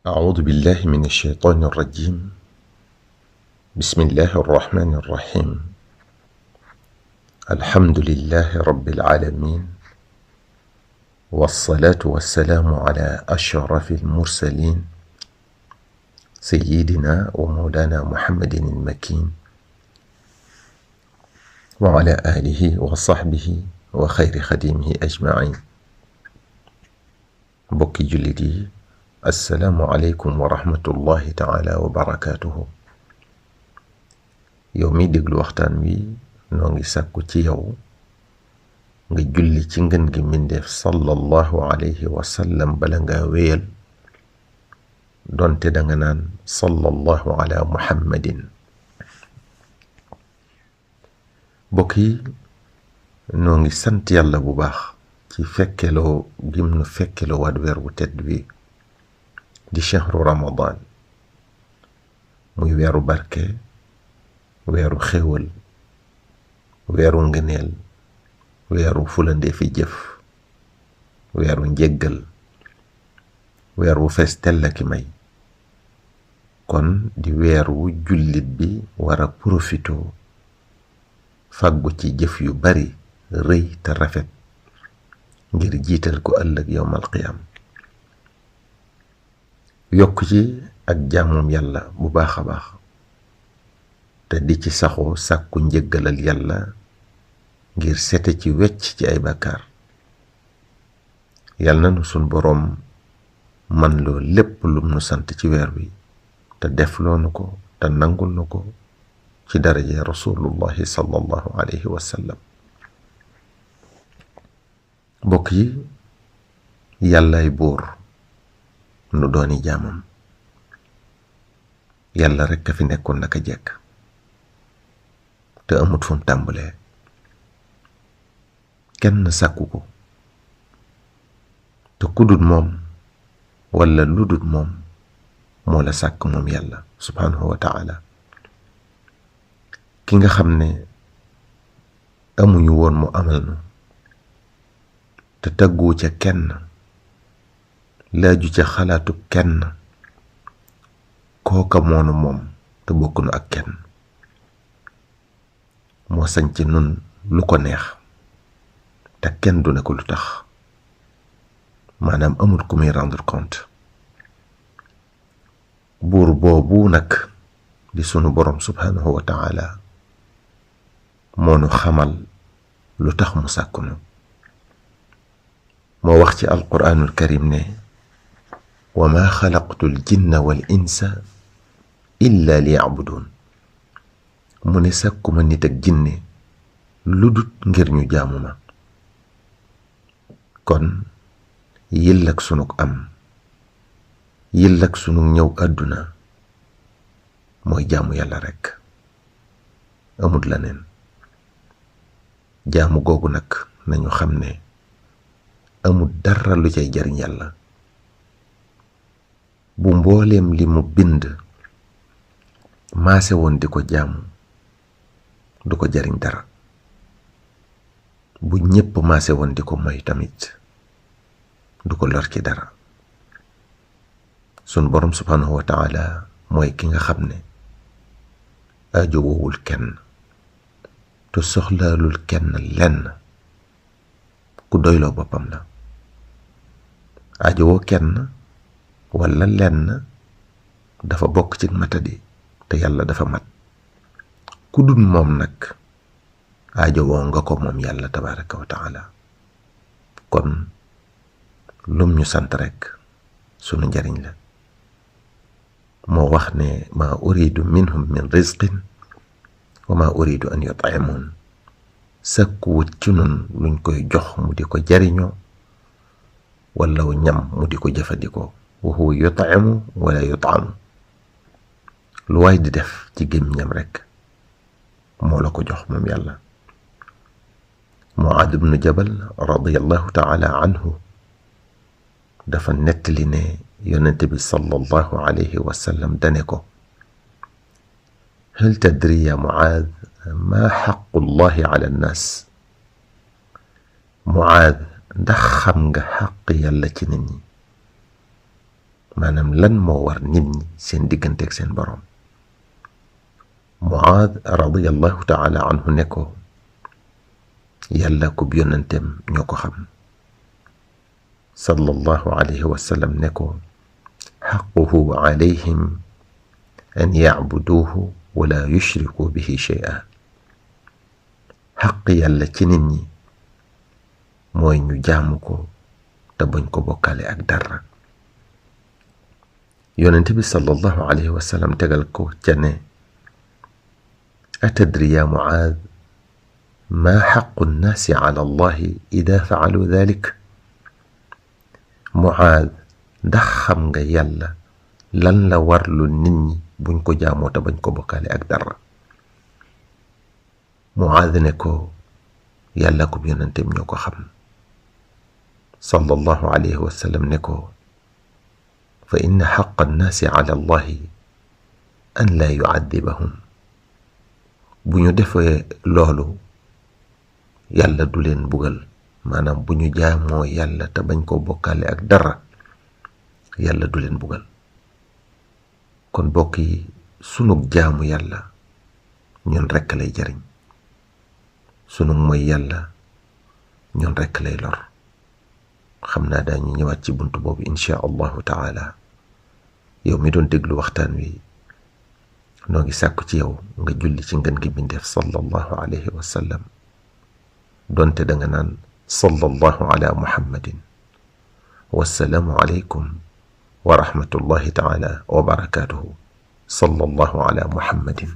أعوذ بالله من الشيطان الرجيم. بسم الله الرحمن الرحيم. الحمد لله رب العالمين، والصلاة والسلام على أشرف المرسلين سيدنا ومولانا محمد المكين وعلى آله وصحبه وخير خديمه أجمعين. بوكي جلدي، السلام عليكم ورحمة الله تعالى وبركاته. يومي ديغلو waxtaan wi noo ngi sàkku ci yow nga julli ci ngën gi mindeef sallallahu alayhi wa sallam bala nga wéyal, donte danga naan sallallahu ala muhammadin. mbokk yi, noo ngi sant yàlla bu baax ci fekkeloo gim nu fekkeloo waat weer wu tedd bi di shahru ramadan, muy weeru barke, weeru xéwal, weeru ngëneel, weeru fulande fi jëf, weeru njéggal, weer wu fees tell ki may. kon di weer wu jullit bi war a profitoo fàggu ci jëf yu bari rëy te rafet ngir jiital ko ëllëg yowmal qiyaam. yokk ci ak jaamum yàlla bu baax a baax, te di ci saxoo sàkku njëggalal yàlla ngir sete ci wecc ci ay bàkkaar. yal na nu sun boroom man loo lépp lum nu sant ci weer wi, te def loonu ko te nangul nu ko ci daraje rasulullahi sallallahu alayhi wa sallam. mbokk yi, yàllaay buur, nu dooni jaamam. yàlla rekk a fi nekkoon naka jekk, te amut fu mu tàmbalee. kenn sàkku ko, te kudut moom walla ludut moom moo la sàkk moom yàlla subhanahu wa ta'ala. ki nga xam ne amuñu woon mu amal nu, te taggu ca kenn, laaju ca xalaatu kenn, kooka moonu moom te bokkunu ak kenn. moo sañ ci nun lu ko neex, te kenn du ne ko lu tax. maanaam amul ku muy rendre compte. buur boobu nag di sunu borom subhanahu wa ta'ala moo nu xamal lu tax mu sàkku nu. moo wax ci alquraanul karim ne wa ma xalaqtul jinna wal insa illa liya'budun. mu ne sàkkuma nit ak jinne lu dut ngir ñu jaamu ma. kon yëll ak sunug am, yëll ak sunug ñëw àdduna mooy jaamu yàlla rekk, amut leneen. jaamu googu nag nañu xam ne amut dara lu cay jariñ yàlla. bu mbooleem li mu bind maase woon di ko jaamu, du ko jariñ dara. bu ñépp maase woon di ko moy tamit du ko lor ci dara. sun borom subhanahu wa ta'ala mooy ki nga xam ne aajowowul kenn, te soxlaalul kenn lenn, ku doyloo boppam la. aajowoo kenn walla lenn dafa bokk ci matadi, te yàlla dafa mat. ku dul moom nag aajowoo nga ko moom yàlla tabaraka wa ta'ala. kon lum ñu sant rekk sunu njariñ la. moo wax ne ma uridu minhum min rizqin wa ma uridu an yut'imun. sàkkuwut ci nun luñ koy jox mu di ko jariñoo, walla ñam mu di ko jëfandikoo. wa huwa yut'imu wala yut'amu. lu waay di def ci gémmiñam rekk moo la ko jox moom yàlla. Muaad ibnu Jabal radiyallahu ta'ala anhu dafa nettali ne yonent bi sallallahu alayhi wa sallam dane ko hal tadri ya Muaad ma xaqu llahi ala nnaas. Muaad, ndax xam nga xaq yàlla ci nit ñi. maanaam lan moo war nit ñi seen digganteeg seen boroom. Muaad radiyallahu taala anhu ne ko yàlla ku yonenteem ñoo ko xam. sallallahu alayhi wa sallam ne ko xaquhu alayhim an yacbuduuhu wala yushrikuu bihi shay'a. xaq yàlla ci nit ñi mooy ñu jaamu ko te bañ ko bokkaale ak dara. yonent bi sallallahu alayhi wa sallam tegal ko ca ne atadri ya Muaad maa xaqu nnaasi ala allahi ida faalu dalik. Muaad, ndax xam nga yàlla lan la warlu nit ñi buñ ko jaamoo te bañ ko bokkaale ak dara. Muaad ne ko yàlla ko yonenteem ñoo ko xam. sallallahu alayhi wa sallam ne ko fa inna xaqa annaasi ala allahi an laa yucadibahum. bu ñu defee loolu yàlla du leen bugal, maanaam bu ñu jaamoo yàlla te bañ koo bokkaale ak dara yàlla du leen bugal. kon bokk yi, sunug jaamu yàlla ñun rekk lay jariñ, sunug mooy yàlla ñun rekk lay lor. xam naa daañu ñëwaat ci buntu boobu insha allahu taala. yow mi doon déglu waxtaan wi, noo ngi sàkku ci yow nga julli ci ngën gi bindeef sallallahu alayhi wa sallam, donte da nga naan sallallahu ala muhammadin. wassalaamu alaykum wa rahmatullahi taala wa barakatuhu. sallallahu ala muhammadin.